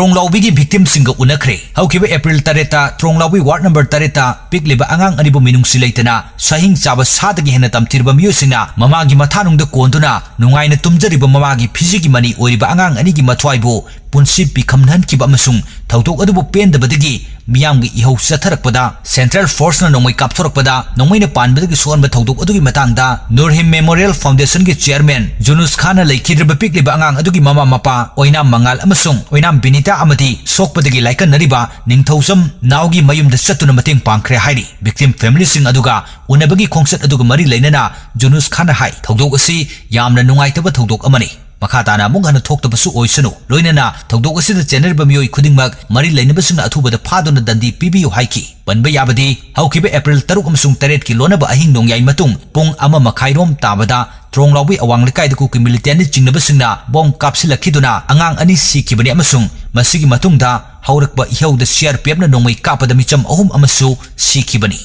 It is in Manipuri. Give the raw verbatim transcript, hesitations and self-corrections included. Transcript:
ꯇ꯭ꯔꯣꯡꯂꯥꯎꯕꯤꯒꯤ ꯚꯤꯛꯇꯤꯝꯁꯤꯡꯒ ꯎꯅꯈ꯭ꯔꯦ꯫ ꯍꯧꯈꯤꯕ ꯑꯦꯄ꯭ꯔꯤꯜ ꯇꯔꯦꯠꯇ ꯇ꯭ꯔꯣꯡꯂꯥꯎꯕꯤ ꯋꯥꯔꯗ ꯅꯝꯕꯔ ꯇꯔꯦꯠꯇ ꯄꯤꯛꯂꯤꯕ ꯑꯉꯥꯡ ꯑꯅꯤꯕꯨ ꯃꯤꯅꯨꯡꯁꯤ ꯂꯩꯇꯅ ꯁꯥꯍꯤꯡ ꯆꯥꯕ ꯁꯥꯗꯒꯤ ꯍꯦꯟꯅ ꯇꯝꯊꯤꯔꯕ ꯃꯤꯑꯣꯏꯁꯤꯡꯅ ꯃꯃꯥꯒꯤ ꯃꯊꯥꯅꯨꯡꯗ ꯀꯣꯟꯗꯨꯅ ꯅꯨꯡꯉꯥꯏꯅ ꯇꯨꯝꯖꯔꯤꯕ ꯃꯃꯥꯒꯤ ꯐꯤꯖꯤꯒꯤ ꯃꯅꯤ ꯑꯣꯏꯔꯤꯕ ꯑꯉꯥꯡ ꯑꯅꯤꯒꯤ ꯃꯊ꯭ꯋꯥꯏꯕꯨ ꯄꯨꯟꯁꯤ ꯄꯤꯈꯝꯅꯍꯟꯈꯤꯕ ꯑꯃꯁꯨꯡ ꯊꯧꯗꯣꯛ ꯑꯗꯨꯕꯨ ꯄꯦꯟꯗꯕꯗꯒꯤ ꯃꯤꯌꯥꯝꯒꯤ ꯏꯍꯧ ꯆꯠꯊꯔꯛꯄꯗ ꯁꯦꯟꯇ꯭ꯔꯦꯜ ꯐꯣꯔꯁꯅ ꯅꯣꯡꯃꯩ ꯀꯥꯞꯊꯣꯔꯛꯄꯗ ꯅꯣꯡꯃꯩꯅ ꯄꯥꯟꯕꯗꯒꯤ ꯁꯣꯛꯍꯟꯕ ꯊꯧꯗꯣꯛ ꯑꯗꯨꯒꯤ ꯃꯇꯥꯡꯗ ꯅꯨꯔ ꯍꯤꯝ ꯃꯦꯃꯣꯔꯤꯌꯦꯜ ꯐꯥꯎꯟꯗꯦꯁꯟꯒꯤ ꯆꯦꯌꯔꯃꯦꯟ ꯖꯨꯅꯨꯁ ꯈꯥꯟꯅ ꯂꯩꯈꯤꯗ꯭ꯔꯕ ꯄꯤꯛꯂꯤꯕ ꯑꯉꯥꯡ ꯑꯗꯨꯒꯤ ꯃꯃꯥ ꯃꯄꯥ ꯑꯣꯏꯅꯥꯝ ꯃꯉꯥꯜ ꯑꯃꯁꯨꯡ ꯑꯣꯏꯅꯥꯝ ꯕꯤꯅꯤꯇꯥ ꯑꯃꯗꯤ ꯁꯣꯛꯄꯗꯒꯤ ꯂꯥꯏꯀꯠꯅꯔꯤꯕ ꯅꯤꯡꯊꯧꯖꯝ ꯅꯥꯎꯒꯤ ꯃꯌꯨꯝꯗ ꯆꯠꯇꯨꯅ ꯃꯇꯦꯡ ꯄꯥꯡꯈ꯭ꯔꯦ ꯍꯥꯏꯔꯤ꯫ ꯚꯤꯛꯇꯤꯝ ꯐꯦꯃꯤꯂꯤꯁꯤꯡ ꯑꯗꯨꯒ ꯎꯅꯕꯒꯤ ꯈꯣꯡꯆꯠ ꯑꯗꯨꯒ ꯃꯔꯤ ꯂꯩꯅꯅ ꯖꯨꯅꯨꯁ ꯈꯥꯟꯅ ꯍꯥꯏ, ꯊꯧꯗꯣꯛ ꯑꯁꯤ ꯌꯥꯝꯅ ꯅꯨꯡꯉꯥꯏꯇꯕ ꯊꯧꯗꯣꯛ ꯑꯃꯅꯤ꯫ ꯃꯈꯥ ꯇꯥꯅ ꯑꯃꯨꯛ ꯍꯟꯅ ꯊꯣꯛꯇꯕꯁꯨ ꯑꯣꯏꯁꯅꯨ꯫ ꯂꯣꯏꯅꯅ ꯊꯧꯗꯣꯛ ꯑꯁꯤꯗ ꯆꯦꯟꯅꯔꯤꯕ ꯃꯤꯑꯣꯏ ꯈꯨꯗꯤꯡꯃꯛ ꯃꯔꯤ ꯂꯩꯅꯕꯁꯤꯡꯅ ꯑꯊꯨꯕꯗ ꯐꯥꯗꯨꯅ ꯗꯟꯗꯤ ꯄꯤꯕꯤꯌꯨ ꯍꯥꯏꯈꯤ꯫ ꯄꯟꯕ ꯌꯥꯕꯗꯤ, ꯍꯧꯈꯤꯕ ꯑꯦꯄ꯭ꯔꯤꯜ ꯇꯔꯨꯛ ꯑꯃꯁꯨꯡ ꯇꯔꯦꯠꯀꯤ ꯂꯣꯟꯅꯕ ꯑꯍꯤꯡ ꯅꯣꯡꯌꯥꯏ ꯃꯇꯨꯡ ꯄꯨꯡ ꯑꯃ ꯃꯈꯥꯏꯔꯣꯝ ꯇꯥꯕꯗ ꯇ꯭ꯔꯣꯡꯂꯥꯎꯕꯤ ꯑꯋꯥꯡ ꯂꯩꯀꯥꯏꯗ ꯀꯨꯀꯤ ꯃꯤꯂꯤꯇꯦꯟꯠꯅ ꯆꯤꯡꯅꯕꯁꯤꯡꯅ ꯕꯣꯝ ꯀꯥꯞꯁꯤꯜꯂꯛꯈꯤꯗꯨꯅ ꯑꯉꯥꯡ ꯑꯅꯤ ꯁꯤꯈꯤꯕꯅꯤ ꯑꯃꯁꯨꯡ ꯃꯁꯤꯒꯤ ꯃꯇꯨꯡꯗ ꯍꯧꯔꯛꯄ ꯏꯍꯧꯗ ꯁꯤ ꯑꯥꯔ ꯄꯤ ꯑꯦꯐꯅ ꯅꯣꯡꯃꯩ ꯀꯥꯞꯄꯗ ꯃꯤꯆꯝ ꯑꯍꯨꯝ ꯑꯃꯁꯨ ꯁꯤꯈꯤꯕꯅꯤ꯫